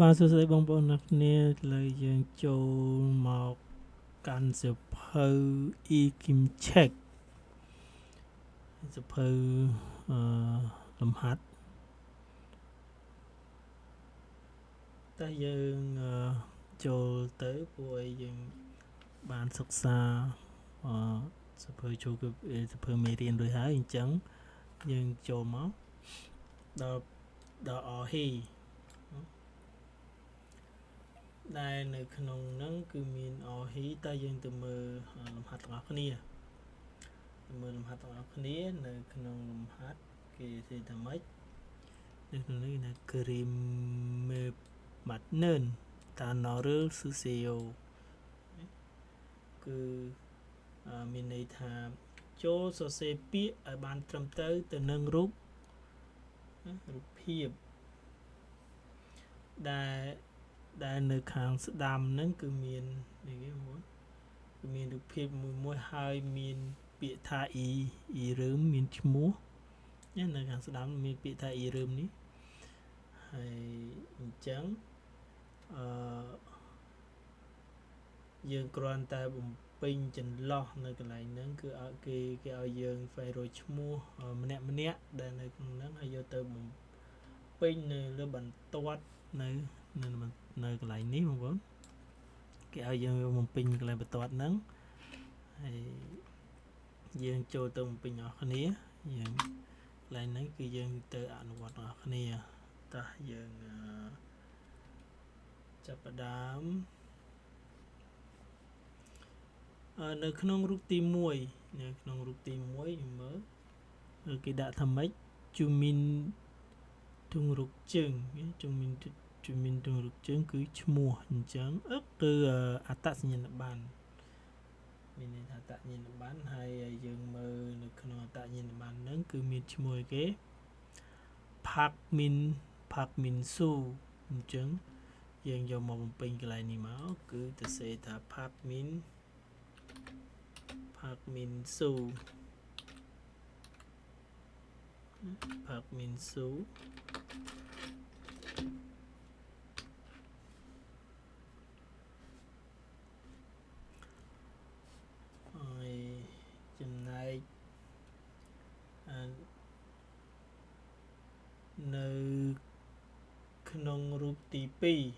បាទសួស្តីបងប្អូនអ្នកគ្នាឥឡូវយើងចូលមកកាន់សៀវភៅ E Kim Check សៀវភៅអឺលំហាត់តែយើងចូលទៅពួកឲ្យយើងបានសិក្សាអឺសៀវភៅចូលគឺសៀវភៅមេរៀនរួចហើយអញ្ចឹងយើងចូលមកដល់អហ៊ីដែលនៅក្នុងហ្នឹងគឺមានអហ៊ីតើយើងទៅមើលលំហាត់ទាំងអស់គ្នាទៅមើលលំហាត់ទាំងអស់គ្នានៅក្នុងលំហាត់គេនិយាយថាម៉េចនៅក្នុងនេះណាគ្រីមមេម៉ាត់នឿនតាណរឺស៊ូសេយ៉ូគឺមានន័យថាចូលសរសេរពាក្យឲ្យបានត្រឹមត្រូវទៅនឹងរូបភាពដែលនៅខាងស្ដាំហ្នឹងគឺមាននេះគេមួយគឺមានរូបភាពមួយមួយហើយមានពាក្យថាអ៊ីអ៊ីរើមមានឈ្មោះនៅខាងស្ដាំមានពាក្យថាអ៊ីរើមនេះហើយអញ្ចឹងអឺយើងគ្រាន់តែបំពេញចន្លោះនៅកន្លែងហ្នឹងគឺឲ្យគេឲ្យយើងស្វែងរកឈ្មោះម្នាក់ម្នាក់ដែលនៅក្នុងហ្នឹងហើយយកទៅបំពេញនៅលើបន្ទាត់នៅនៅកន្លែងនេះបងប្អូនគេឲ្យយើងបំពេញកន្លែងបន្ទាត់ហ្នឹងហើយយើងចូលទៅបំពេញអស់គ្នាយើងកន្លែងហ្នឹងគឺយើងទៅអនុវត្តអស់គ្នាតោះយើងចាប់ផ្ដើមនៅក្នុងរូបទី1នៅក្នុងរូបទី1យើងមើលគេដាក់ថាម៉េចជូមីនទុងរុកជើងជូមីនជូមីនទុងរុកជើងគឺឈ្មោះអញ្ចឹងគឺអត្តសញ្ញាណប័ណ្ណមានន័យថាអត្តសញ្ញាណប័ណ្ណហើយយើងមើលនៅក្នុងអត្តសញ្ញាណប័ណ្ណហ្នឹងគឺមានឈ្មោះគេផាក់មីនផាក់មីនស៊ូអញ្ចឹងយើងយកមកបំពេញកន្លែងនេះមកគឺទៅសេថាផាក់មីនផាក់មីនស៊ូផាក់មីនស៊ូហើយចំណែកនៅក្នុងរូបទី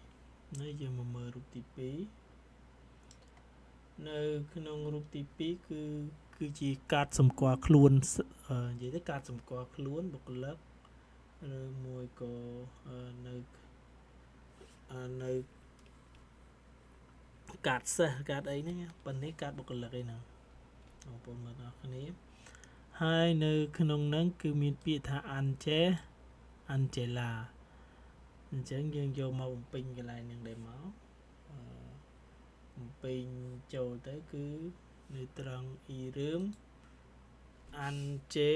2នេះយើងមកមើលរូបទី2នៅក្នុងរូបទី2គឺជាកាតសម្គាល់ខ្លួននិយាយទៅកាតសម្គាល់ខ្លួនបុគ្គលិកឬមួយក៏នៅកាតសិស្សកាតអីហ្នឹងប៉ុន្តែកាតបុគ្គលិកអីហ្នឹងបងប្អូនមើលដល់គ្នាហើយនៅក្នុងហ្នឹងគឺមានពាក្យថាអាន់ជេអាន់ជេឡាអញ្ចឹងយើងយកមកបំពេញកន្លែងហ្នឹងដែរមកបំពេញចូលទៅគឺនៅត្រង់អ៊ីរើមអាន់ជេ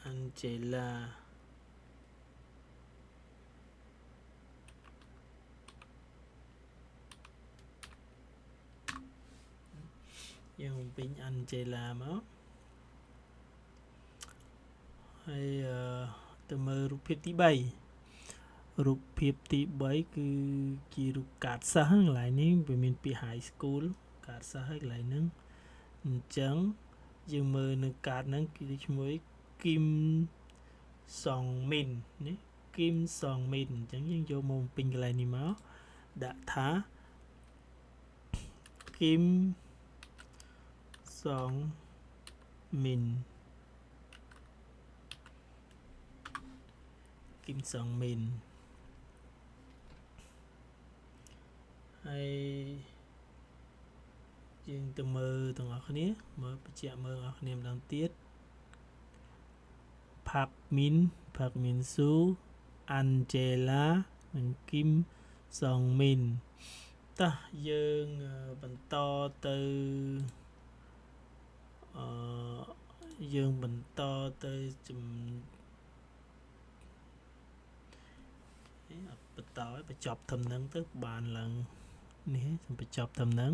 អាន់ជេឡាយើងបំពេញអាន់ជេឡាមកហើយទៅមើលរូបភាពទី3រូបភាពទី3គឺជារូបកាតសិស្សកន្លែងនេះវាមានពាក្យ high school កាតសិស្សហើយកន្លែងហ្នឹងអញ្ចឹងយើងមើលនៅកាតហ្នឹងគឺឈ្មោះគីមសងមីននេះគីមសងមីនអញ្ចឹងយើងយកមកបំពេញកន្លែងនេះមកដាក់ថាគីមសងមីនគីមសងមីនហើយយើងទៅមើលទាំងអស់គ្នាមើលបញ្ជាក់មើលអស់គ្នាម្ដងទៀតផាក់មីនផាក់មីនស៊ូអាន់ជេឡានិងគីមសងមីនតោះយើងបន្តទៅយើងបន្តទៅជំអត់បន្តឲ្យបញ្ចប់ត្រឹមហ្នឹងទៅបានឡើងនេះខ្ញុំបញ្ចប់ត្រឹមហ្នឹង